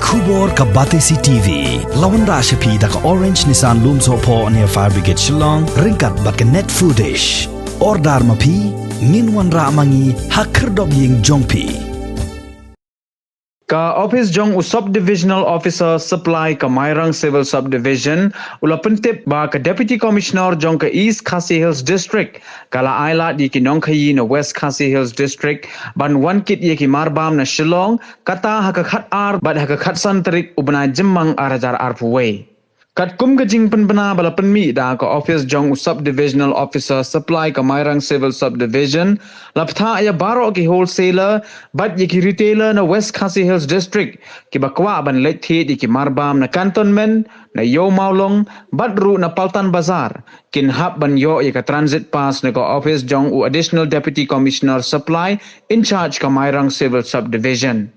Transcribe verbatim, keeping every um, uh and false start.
Khubor ka Batesi T V la wanrah sha phi da ka Orange Nissan Lumsohphoh near Fire Brigade Shillong ryngkat bad ka Net Foodish. Order ma phi, ngin wanrah ma ngi ha khyrdop ïing jong phi. Ka office jong u Subdivisional Officer Supply ka Mairang Civil Subdivision u la pyntip ba ka Deputy Commissioner jong ka East Khasi Hills District ka la ai lad ïa ki nongkhaïi na West Khasi Hills District ban wan kit ïa ki marbam na Shillong, kata ha ka khat ar bad ha ka khat san tarik u bnai Jymmang ar hajar arphew wei. Katkum ka jingpynbna ba la pynmih da ka office jong u Subdivisional Officer Supply ka Mairang Civil Subdivision, la bthah ïa baroh ki wholesaler bad ïa ki retailer na West Khasi Hills District kiba kwah ban leit thied ïa ki marbam na Cantonment, na Ïew Mawlong bad ruh na Paltan Bazar, kin hap ban ïoh ïa ka transit pass na ka office jong u Additional Deputy Commissioner Supply in charge ka Mairang Civil Subdivision.